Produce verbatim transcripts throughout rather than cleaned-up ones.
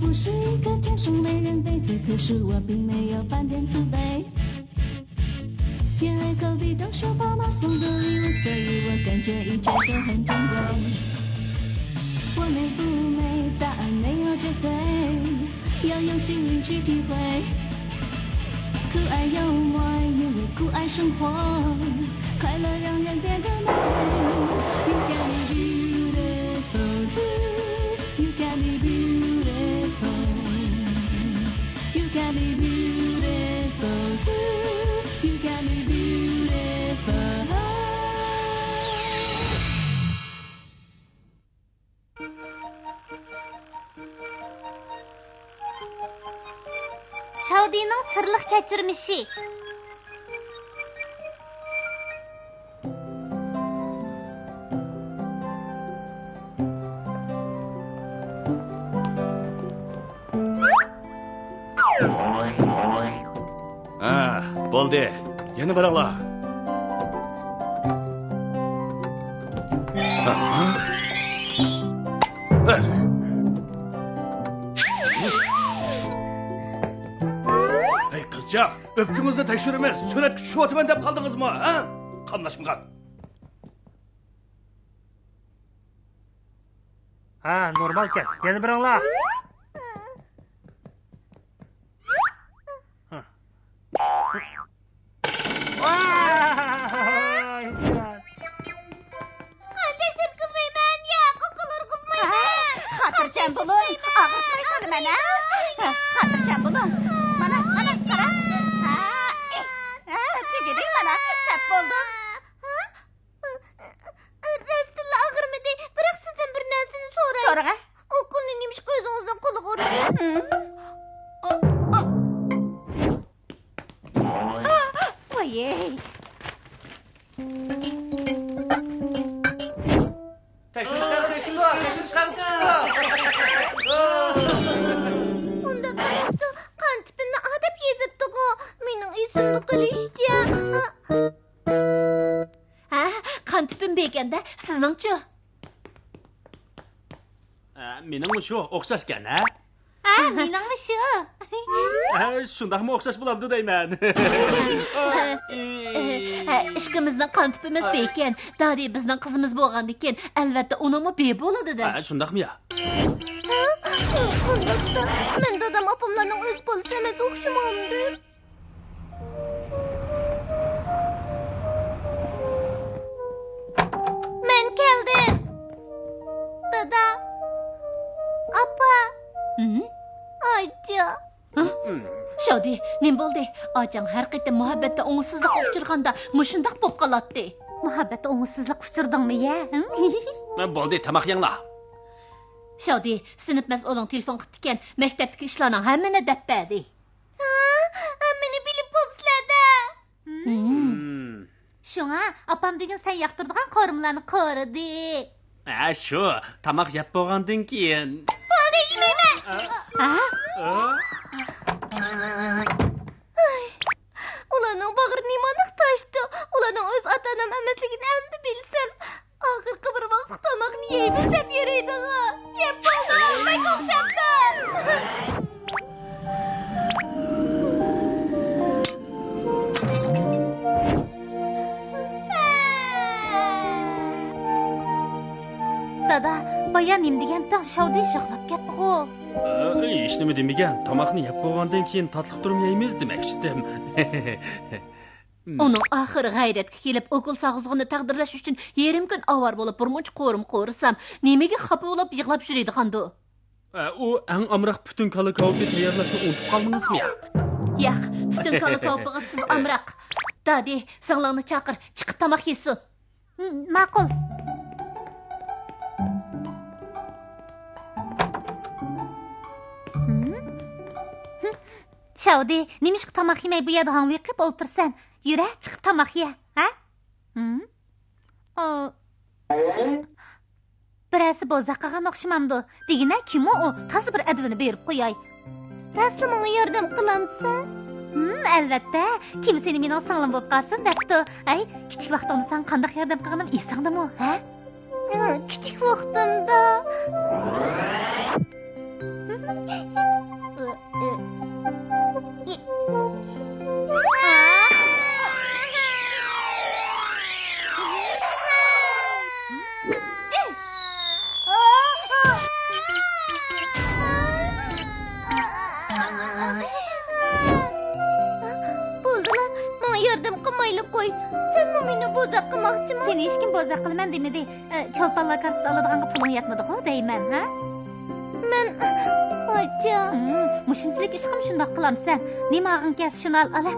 不是一个天生美人杯，此刻是我并没有半点自卑。因为隔壁都是爸妈送的礼物，所以我感觉一切都很珍贵。我美不美，答案没有绝对，要用心灵去体会。酷爱幽默，因为酷爱生活，快乐让人变得美。You got me beautiful too. You got me beautiful. You got me beautiful too. You got me beautiful. شاۋدىنىڭ سىرلىق كەچۈرمىشى. ھە، بولدى. يەنە بېرىڭلار. ھەي، قىزچاق، ئۆپكىڭىزنى تەكشۈرىمىز. سۈرەتكە چۈشۈۋاتىمەن دەپ قالدىڭىزمۇ، ھە؟ قاملاشمىغان. ھە، نورمالكەن. يەنە بېرىڭلار. ھە. ۋاي! قان تەكشۈرتكۈزمەيمەن، ياق، ئوكۇل ئۇرغۇزمايمەن. خاتىرجەم بولۇڭ، ئاغرىتماي سالىمەن، ھە؟ خاتىرجەم بولۇڭ. مانا، مانا، قارا. ھە، ئېھ، ھە، تۈگىدى، مانا، سەپ بولدۇم. راستتىنلا ئاغرىمىدى، بىراق سىزدىن بىر نەرسىنى سوراي. سورىغا. ئوكۇلنى نېمىشقا ئۆزىڭىزنىڭ قولىغا ئۇردىڭىز؟ ھىم؟ ئا، ئا. ۋايەي. تەكشۈرۈش قەغىزى چىقىپتۇ، تەكشۈرۈش قەغىزى چىقىپتۇ. ئۇنداق قىلماپتۇ، قان تىپىمنى ئادەپ يېزىپتىغۇ. مېنىڭ ئېسىمدە قېلىشىچە. ھە، قان تىپىم بىكەندە، سىزنىڭچۇ؟ ئە، مېنىڭمۇ شۇ ئوخشاشكەن، ھە؟ ھە، مېنىڭمۇ شۇ. ھە، شۇنداقمۇ ئوخشاش بولامدۇ دەيمەن. ھە، ئىككىمىزنىڭ قان تىپىمىز بىكەن. دادى بىزنىڭ قىزىمىز بولغاندىكىن، ئەلۋەتتە ئۇنىڭمۇ بى بولىدۇ-دە. ھە، شۇنداقمۇ يا؟ ھە، ئۇنداقتا، مەن دادام ئاپاملارنىڭ ئۆز بالىسى ئەمەس ئوخشىمامدۇ؟ مەن كەلدىم. دادا. ئاپا. ھىم؟ ئاچا. ھە؟ شادى، نېمە بولدى؟ ئاچاڭ ھەر قېتىم مۇھەببەتتە ئوڭۇشسىزلىققا ئۇچرىغاندا مۇشۇنداق بولۇپ قالاتتى. مۇھەببەتتە ئوڭۇشسىزلىققا ئۇچرىدىڭمۇ يە؟ ھىم؟ بولدى، تاماق يەڭلار. شادى، سىنىپ مەسئۇلىڭ تېلېفون قىپتىكەن، مەكتەپتىكى ئىشلارنىڭ ھەممىنى دەپ بەردى. ھا، ھەممىنى بىلىپ بوپسىلەر-دە. ھىم. شۇڭا ئاپام بۈگۈن سەن ياقتۇرىدىغان قورۇمىلارنى قورۇدى. ھە، شۇ، تاماق يەپ بولغاندىن كېيىن. بولدى، يېمەيمەن. ھە؟ ھە؟ ئاي، ئۇلارنىڭ باغرى نېمانداق تاشتۇ. ئۇلارنىڭ ئۆز ئاتا-ئانام ئەمەسلىكىنى ئەمدى بىلسەم، ئاخىرقى بىر ۋاقىتلىق تاماقنى يەيمىز دەپ يۈرىدىغۇ. يەپ بولدۇم، بەك ئوخشاپتۇ. دادا، بايا نېمە دېگەنتىڭ؟ شاۋدى يىغلاپ كەتتىغۇ. ئە، ھېچنېمە دېمىگەن. تاماقنى يەپ بولغاندىن كېيىن تاتلىق دۇرۇم يەيمىز دېمەكچىدىم. ئۇنىڭ ئاخىرى غەيرەتكە كېلىپ، ئوكۇل ساغىزغۇنى تەقدىرلەش ئۈچۈن يېرىم كۈن ئاۋارە بولۇپ، بىر مۇنچە قورۇما قورۇسام، نېمىگە خاپا بولۇپ يىغلاپ يۈرىدىغاندۇ؟ ئە، ئۇ ئەڭ ئامراق پۈتۈن كالا كاۋىپى تەييارلاشنى ئۇنتۇپ قالدىڭىزمۇ يا؟ ياق، پۈتۈن كالا كاۋىپىغا سىز ئامراق. دادى، سىڭلىڭنى چاقىر، چىقىپ تاماق يېسۇن. ھىم، ماقۇل. ھىم؟ ھىم. شاۋدى، نېمىشقا تاماق يېمەي بۇ يەردە ھاڭۋېقىپ ئولتۇرىسەن؟ يۈرە، چىقىپ تاماق يە، ھە؟ ھىم؟ ئا. بىرەرسى بوزەك قىلغان ئوخشىمامدۇ؟ دېگىنە، كىمۇ ئۇ؟ تازا بىر ئەدىۋىنى بېرىپ قوياي. راستلا ماڭا ياردەم قىلامسەن؟ ھىم، ئەلۋەتتە. كىم سېنى مېنىڭ سىڭلىم بولۇپ قالسۇن دەپتۇ. ئەي، كىچىك ۋاقتىڭدا ساڭا قانداق ياردەم قىلغىنىم ئېسىڭدىمۇ، ھە؟ ھە، كىچىك ۋاقتىمدا. بوزەك قىلماقچىمۇ؟ سېنى ھېچكىم بوزەك قىلىمەن دېمىدى. ئە، چولپانلار كارتىسى ئالىدىغانغا پۇلۇڭ يەتمىدىغۇ دەيمەن، ھە؟ مەن، ئاچا. ھىم، مۇشۇنچىلىك ئىشقىمۇ شۇنداق قىلامسەن؟ نېمە ئالغۇڭ كەلسە شۇنى ئال، ئالا.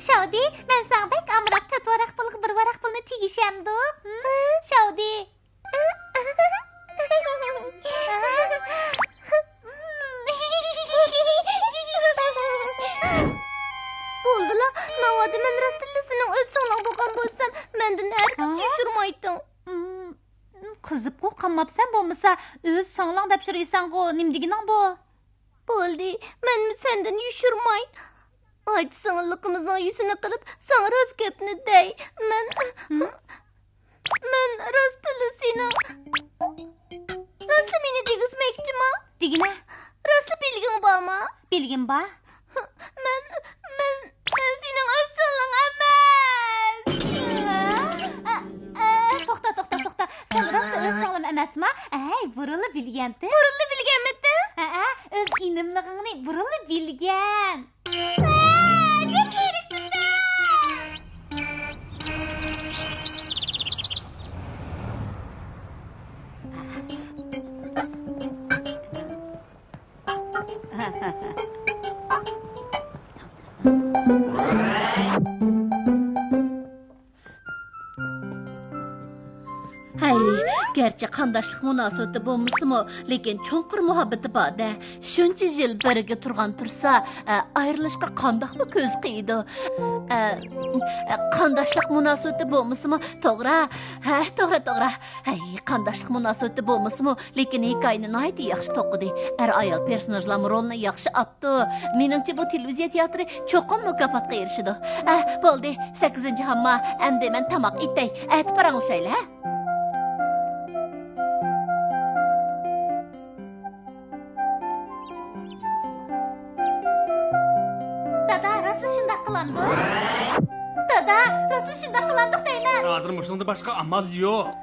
شاۋدى، مەن ساڭا بەك ئامراق، تۆت ۋاراق پۇلغا بىر ۋاراق پۇلنى تېگىشەمدۇ؟ ھىم؟ شاۋدى. بولدىلا، ناۋادا مەن راستتىنلا سېنىڭ ئۆز سىڭلىڭ بولغان بولسام، مەندىن ھەرگىز ھە؟ يوشۇرمايتتىڭ. ھىم، قىزىپقۇ قالماپسەن بولمىسا، ئۆز سىڭلىڭ دەپ يۈرۈيسەنغۇ، نېمە دېگىنىڭ بۇ؟ بولدى، مەنمۇ سەندىن يوشۇرماي. ئاچا-سىڭىللىقىمىزنىڭ يۈزىنى قىلىپ، ساڭا راست گەپنى دەي. مەن، ھىم؟ مەن راستتىنلا سېنىڭ، راستلا مېنى دېگۈزمەكچىما؟ دېگىنە. راستلا بىلگۈڭ بارما؟ بىلگۈم بار. مەن، مەن، مەن سېنىڭ ئۆز سىڭلىڭ ئەمەس. ئە، ئە، ئە، توختا، توختا، توختا. سەن راستلا ئۆز سىڭلىم ئەمەسما؟ ئەي، بۇرۇنلا بىلگەنتىم. بۇرۇنلا بىلگەنمىدىڭ؟ ھەئە، ئۆز ئىنىملىقىڭنى بۇرۇنلا بىلگەن. ھەي، گەرچە قانداشلىق مۇناسىۋىتى بولمىسىمۇ، لېكىن چوڭقۇر مۇھەببىتى بار-دە. شۇنچە يىل بىرگە تۇرغان تۇرسا، ئە، ئايرىلىشقا قانداقمۇ كۆز قىيىدۇ؟ ئە، ئە، قانداشلىق مۇناسىۋىتى بولمىسىمۇ، توغرا. ھە، توغرا، توغرا. ھەي، قانداشلىق مۇناسىۋىتى بولمىسىمۇ، لېكىن ھېكايىنى ناھايىتى ياخشى توقۇدى. ئەر-ئايال پېرسوناژلارمۇ رولىنى ياخشى ئاپتۇ. مېنىڭچە، بۇ تېلېۋىزىيە تىياتىرى چوقۇم مۇكاپاتقا ئېرىشىدۇ. ئە، بولدى، سەككىزىنچى ھامما، ئەمدى مەن تاماق ئېتەي، ئەتە پاراڭلىشايلى، ھە؟ دادا، راستلا شۇنداق قىلامدۇ؟ دادا، راستلا شۇنداق قىلامدۇق دەيمەن. ھازىر مۇشۇنىڭدىن باشقا ئامال يوق.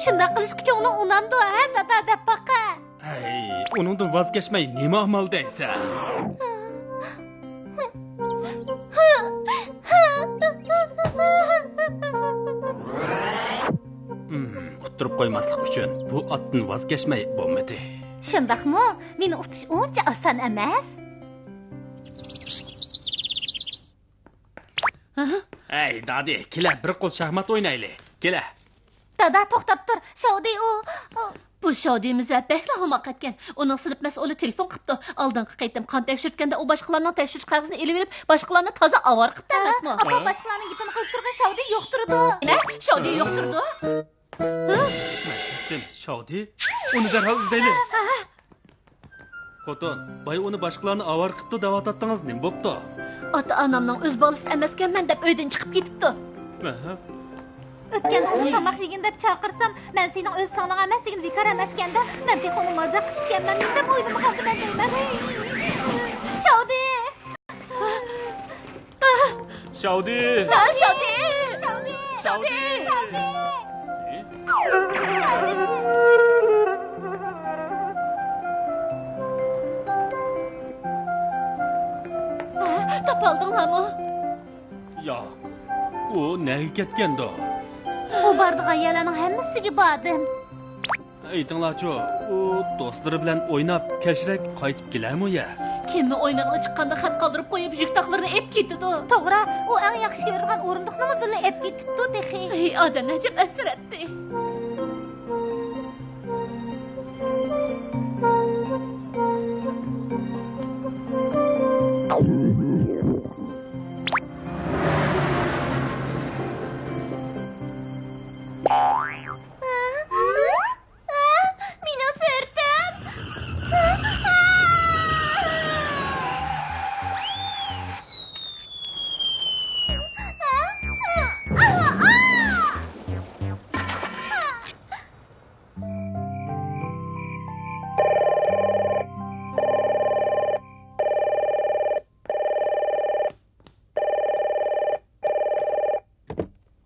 شۇنداق قىلىشقا كۆڭلۈڭ ئۇنامدۇ، ھە، دادا، دەپ باقە. ھەي، ئۇنىڭدىن ۋاز كەچمەي نېمە ئامال دەيسەن؟ ھىم، ئۇتتۇرۇپ قويماسلىق ئۈچۈن بۇ ئاتتىن ۋاز كەچمەي بولمىدى. شۇنداقمۇ؟ مېنى ئۇتۇش ئۇنچە ئاسان ئەمەس. ھە؟ ھەي، دادى، كېلە، بىر قول شاھمات ئوينايلى. كېلە. دادا، توختاپ تۇر. شاۋدى ئۇ، ئۇ. بۇ شاۋدى مىزە بەكلا ھوماق ئەتكەن. ئۇنىڭ سىنىپ مەسئۇلى تېلېفون قىپتۇ. ئالدىنقى قېتىم قان تەكشۈرتكەندە ئۇ باشقىلارنىڭ تەكشۈرۈش قەغىزىنى ئېلىۋېلىپ، باشقىلارنى تازا ئاۋارە قىپتۇ ئەمەسمۇ؟ ئاپا، ھە؟ باشقىلارنىڭ گېپىنى قىلىپ تۇرغان شاۋدى يوقتۇرىدۇ. نېمە؟ شاۋدى يوقتۇرىدۇ؟ ھە؟ مەن كەتتىم، شاۋدى. ئۇنى دەرھال ئىزدەيلى. ھە، ھە. خوتۇن، بايا ئۇنى باشقىلارنى ئاۋارە قىپتۇ دەۋاتاتتىڭىز، نېمە بوپتۇ؟ ئاتا-ئانامنىڭ ئۆز بالىسى ئەمەسكەنمەن دەپ ئۆيدىن چىقىپ كېتىپتۇ. ئەھە. ئۆتكەندە ئۇنى تاماق يېگىن دەپ چاقىرسام، مەن سېنىڭ ئۆز سىڭلىڭ ئەمەسلىكىنى بىكار ئەمەسكەندە، مەن تېخى ئۇنى مازاق قىپتىكەنمەن دەپ ئويلىمىغانتىمەن دەيمەن. شاۋدى! شاۋدى! شاۋدى! شاۋدى! شاۋدى! تاپالدىڭلارمۇ؟ ياق، ئۇ نەگە كەتكەندۇ؟ ئۇ بارىدىغان يەرلەرنىڭ ھەممىسىگە باردىم. ئېيتىڭلارچۇ، ئۇ دوستلىرى بىلەن ئويناپ، كەچرەك قايتىپ كېلەرمۇ يە؟ كېمە ئوينىغىلى چىققاندا خەت قالدۇرۇپ قويۇپ، يۈك تاقلىرىنى ئېلىپ كېتىدۇ. توغرا، ئۇ ئەڭ ياخشى كۆرىدىغان ئورۇندۇقنىمۇ بىللە ئېلىپ كېتىپتۇ تېخى. ھەي، ئادەم ئەجەب ئەسرەتتى. مېنىڭ سۈرىتىم!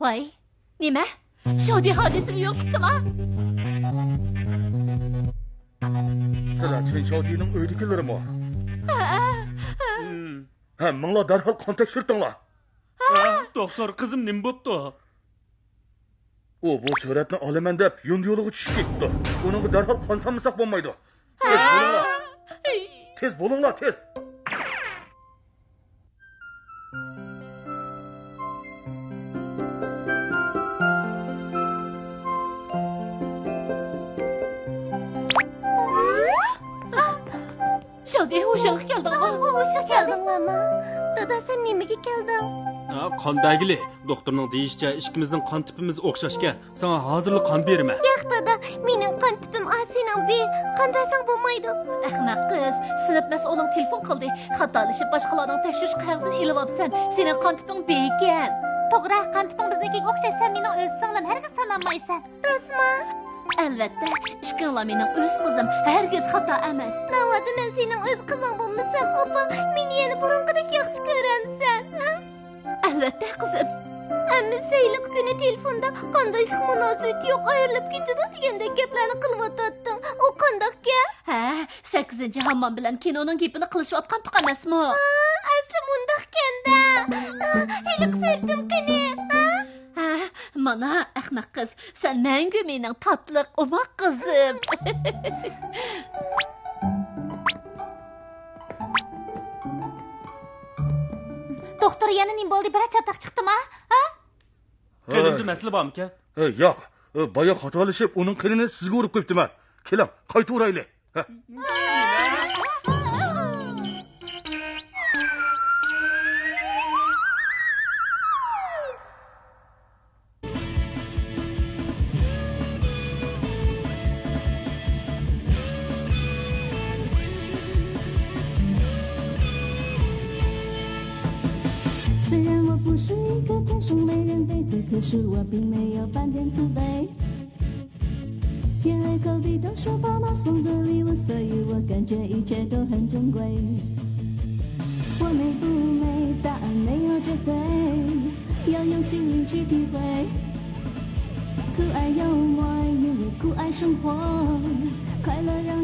ۋاي، نېمە؟ شاۋدى ھادىسىنى يوقىتىپتىما؟ شاۋتىنىڭ ئۆيىدىكىلىرىمۇ؟ ھە. ھەممىڭلار دەرھال قان تەكشۈرتۈڭلار. ھە، دوختۇر، قىزىم نېمە بوپتۇ؟ ئۇ بۇ سۈرەتنى ئالىمەن دەپ يۇندى يولىغا چۈشۈپ كېتىپتۇ. ئۇنىڭغا دەرھال قان سالمىساق بولمايدۇ. تېز بولۇڭلار. تېز بولۇڭلار، تېز. شادى، ھوشۇڭغا كەلدىڭمۇ؟ ھوشۇمغا كەلدىڭلارمۇ؟ دادا، سەن نېمىگە كەلدىڭ؟ ھە، قان بەرگىلى. دوختۇرنىڭ دېيىشىچە، ئىككىمىزنىڭ قان تىپىمىز ئوخشاشكەن. ساڭا ھازىرلا قان بېرىمەن. ياق، دادا، مېنىڭ قان تىپىم ئا، سېنىڭ بى. قان بەرسەڭ بولمايدۇ. ئەخمەق قىز، سىنىپ مەسئۇلۇڭ تېلېفون قىلدى. خاتالىشىپ باشقىلارنىڭ تەكشۈرۈش قەغىزىنى ئېلىۋاپسەن. سېنىڭ قان تىپىڭ بى ئىكەن. توغرا، قان تىپىڭ بىزنىڭكىگە ئوخشاش، سەن مېنىڭ ئۆز سىڭلىم، ھەرگىز سانالمايسەن. راستمۇ؟ ئەلۋەتتە، ئىككىڭلار مېنىڭ ئۆز قىزىم، ھەرگىز خاتا ئەمەس. ناۋادا مەن سېنىڭ ئۆز قىزىڭ بولمىسام، ئاپا، مېنى يەنە بۇرۇنقىدەك ياخشى كۆرەمسەن، ھە؟ ئەلۋەتتە، قىزىم. ئەمما ھېلىقى كۈنى تېلېفوندا قانداشلىق مۇناسىۋىتى يوق، ئايرىلىپ كېتىدۇ دېگەندەك گەپلەرنى قىلىۋاتاتتىڭ. ئۇ قانداق گەپ؟ ھە، سەككىزىنچى ھاممام بىلەن كىنونىڭ گېپىنى قىلىشىۋاتقانتۇق ئەمەسمۇ؟ ھە، ئەسلى مۇنداقكەن-دە. ھېلىقى سۈرىتىم قېنى؟ ھە؟ ھە، مانا، ئەخمەق قىز، سەن مەڭگۈ مېنىڭ تاتلىق، ئوماق قىزىم. دوختۇر، يەنە نېمە بولدى؟ بىرەر چاتاق چىقتىما؟ ھە؟ قېنىمدا مەسىلە بارمىكەن؟ ھە، ياق. بايا خاتالىشىپ، ئۇنىڭ قېنىنى سىزگە ئۇرۇپ قويۇپتىمەن. كېلىڭ، قايتۇرۇۋېرەيلى. ھە. 虽然我不是一个天生美人妃子，可是我并没有半点自卑。因为口鼻都是爸妈送的礼物，所以我感觉一切都很珍贵。我美不美，答案没有绝对，要用心灵去体会。酷爱幽默，因为酷爱生活，快乐让